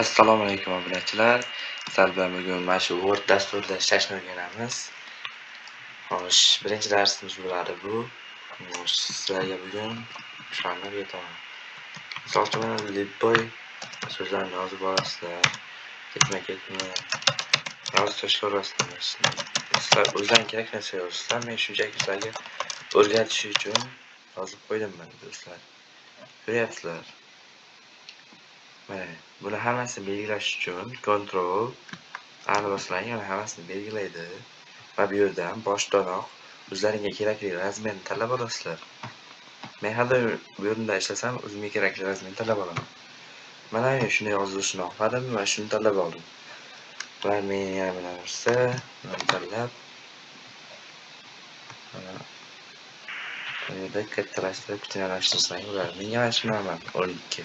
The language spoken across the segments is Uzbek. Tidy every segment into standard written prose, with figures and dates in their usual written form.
Assalomu alaykum obunachilar. Sizlar bilan bugun mana shu Word dasturida ishlashni o'rganamiz. Xo'sh, birinchi darsimiz bo'ladi bu. Xo'sh, sizlarga bugun shularni o'rgataman. Misol uchun, mana любой so'zlarni yozib olasizlar. Ketma-ketmi yozib tashlayverasizlar. Sizlar o'zlaring kerak narsa yozasizlar. Men shunchaki sizlarga o'rgatish uchun yozib qo'ydim mana, do'stlar. Ko'ryapsizlar. Mana buni hammasini belgilash uchun Ctrl A ni boslang, yana hammasini belgilaydi va bu yerdan boshdanoq o'zlaringga kerakli размер ni tanlab olasizlar. Men har doim bu yerda ishlasam, o'zimga kerakli размер ni tanlab olaman. Mana men shunday yozilishini xohladim va shuni tanlab oldim. Va men yana bir narsa, buni tanlab, mana bu yerda kattalashtirib, kichkinalashtirsang bo'ladi. Menga mana shu normal 12.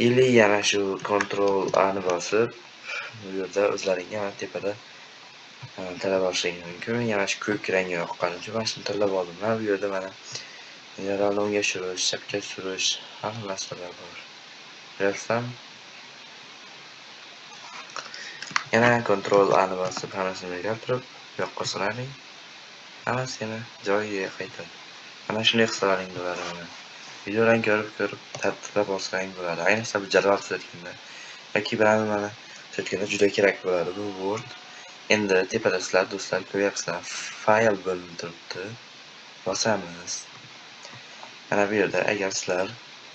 Или yana shu Ctrl A ni bosib, bu yerda o'zlaringga mana tepada tanlab olishlaring mumkin. Menga mana shu ko'k rangga yoqqani uchun mana shuni tanlab oldim. Mana bu yerda mana generalni o'ngga surish, chapga surish, hamma narsalar bor. Ko'ryapsizlarmi? Yana Ctrl A ni bosib, hammasini belgilab turib, bu yoqqa solaring. Hammasi yana joyiga qaytadi. Mana shunday qilsalaring bo'ladi mana. Videodan ko'rib-ko'rib tartiblab olsang bo'ladi. Ayniqsa bu jadval tuzayotganda yoki bilan mana tuzayotganda juda kerak bo'ladi bu Word. Endi tepada sizlar, do'stlar, ko'ryapsizlar, fayl bo'limi turibdi. Bosamiz. Mana bu yerda agar sizlar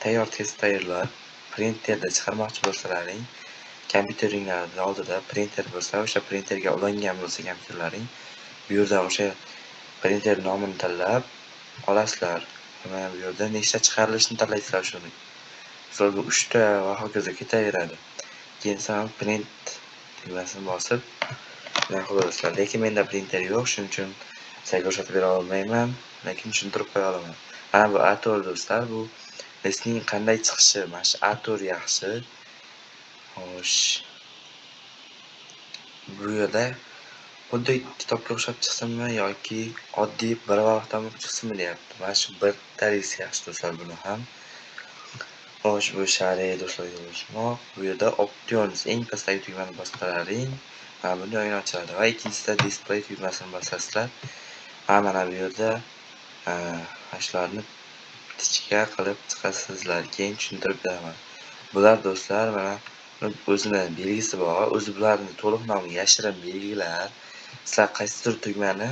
tayyor test tayyorlab printerda chiqarmoqchi bo'lsalaring, kompyuteringlarning oldida printer bo'lsa, o'sha printerga ulangan bo'lsa kompyuterlaring, bu yerdan o'sha printer nomini tanlab olasizlar. Mana bu yerda nechta chiqarilishini tanlaysizlar shuni. Misol bu 3 ta va hokazo ketaveradi. Keyin esa print tugmasini bosib bunaqa qilasizlar. Lekin menda printer yo'q, shuning uchun sizlarga ko'rsatib bera olmayman, lekin tushuntirib qo'ya olaman. Mana bu A4, do'stlar, bu listning qanday chiqishi, mana shu A4 yaxshi. Xo'sh. Bu yerda xuddi kitobga o'xshab chiqsinmi yoki oddiy bir varaqdan bo'lib chiqsinmi deyapti. Mana shu bittalisi yaxshi, do'stlar, buni ham. Xo'sh, bu share do'stlarga ulashmoq. Bu yerda Options, eng pastdagi tugmani bosalaring, mana buni oyna ochiladi va ikkinchisida Display tugmasini bosasizlar. Va mana bu yerda mana shularni птичка qilib chiqasizlar. Keyin tushuntirib beraman. Bular, do'stlar, mana o'zini belgisi bor. O'zi bularni to'liq nomi yashirin belgilar. Sizlar qaysidir tugmani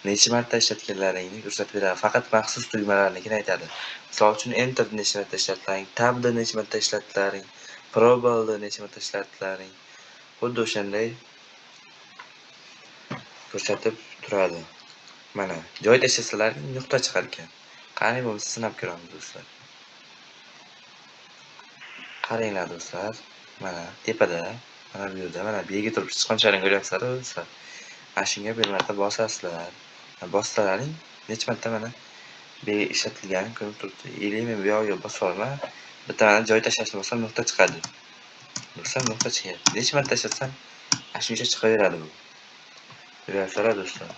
necha marta ishlatganlaringni ko'rsatib beradi. Faqat maxsus tugmalarnikini aytadi. Misol uchun, Enterni necha marta ishlatlaring, Tabni necha marta ishlatlaring, пробел ni necha marta ishlatlaring. Xuddi o'shanday ko'rsatib turadi. Mana joy tashlasalaring, nuqta chiqar ekan. Qani, bo'lmasa sinab ko'ramiz, do'stlar. Qaranglar, do'stlar, mana tepada, mana bu yerda mana belgi turibdi, sichqonchani ko'ryapsizlar, do'stlar. Mana shunga bir marta bosasizlar. Bossalaring, necha marta mana belgi ishlatilgani ko'rinib turibdi. Или men bu yog'iga bosyapman, bitta mana joy tashlashni bossam, nuqta chiqadi. Do'stlar, nuqta chiqyapti. Necha marta ishlatsam, mana shuncha chiqaveradi bu. Ko'ryapsizlar, do'stlar.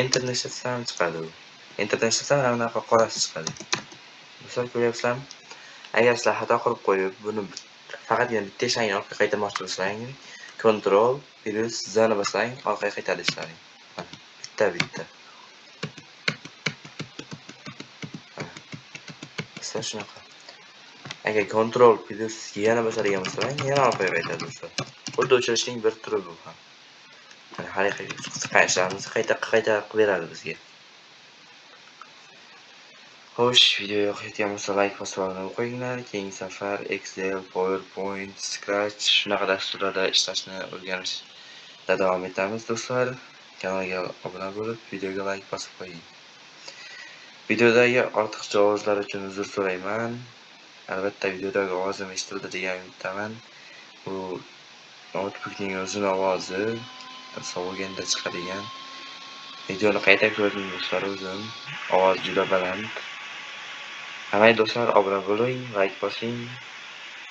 Enterni ishlatsam chiqadi u. Enterni ishlatsam, mana bunaqa qorasi chiqadi. Do'stlar, ko'ryapsizlarmi? Agar sizlar xato qilib qo'yib, buni faqatgina bitta ishlaringni orqaga qaytarmoqchi bo'lsalaring, Ctrl плюс Z ni bossang, orqaga qaytadi ishlaring. Mana bitta bitta. Do'stlar, shunaqa. Agar Ctrl плюс yana bosadigan bo'lsalaring, yana orqaga qaytadi, do'stlar. Xuddi o'chirishning bir turi bu ham. Mana haligi chiqqan ishlarimizni qayta qayta qilib beradi bizga. Xo'sh, video yoqayotgan bo'lsa, layk bosib, obuna qo'yinglar. Keyingi safar Excel, PowerPoint, Scratch shunaqa dasturlarda ishlashni o'rganishda davom etamiz, do'stlar. Kanalga obuna bo'lib, videoga layk bosib qo'ying. Videodagi ortiqcha ovozlar uchun uzr so'rayman. Albatta, videodagi ovozim eshitildi degan umiddaman. Bu noutbukning o'zini ovozi, sovuganda chiqadigan. Videoni qayta ko'rdim, do'stlar, o'zim. Ovoz juda baland. Hamma do'stlar, obuna bo'ling, layk bosing.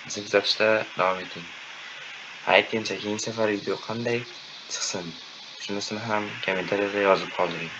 Bizni kuzatishda davom eting. Aytgancha, keyingi safar video qanday chiqsin? Shunisini ham kommentariyada yozib qoldiring.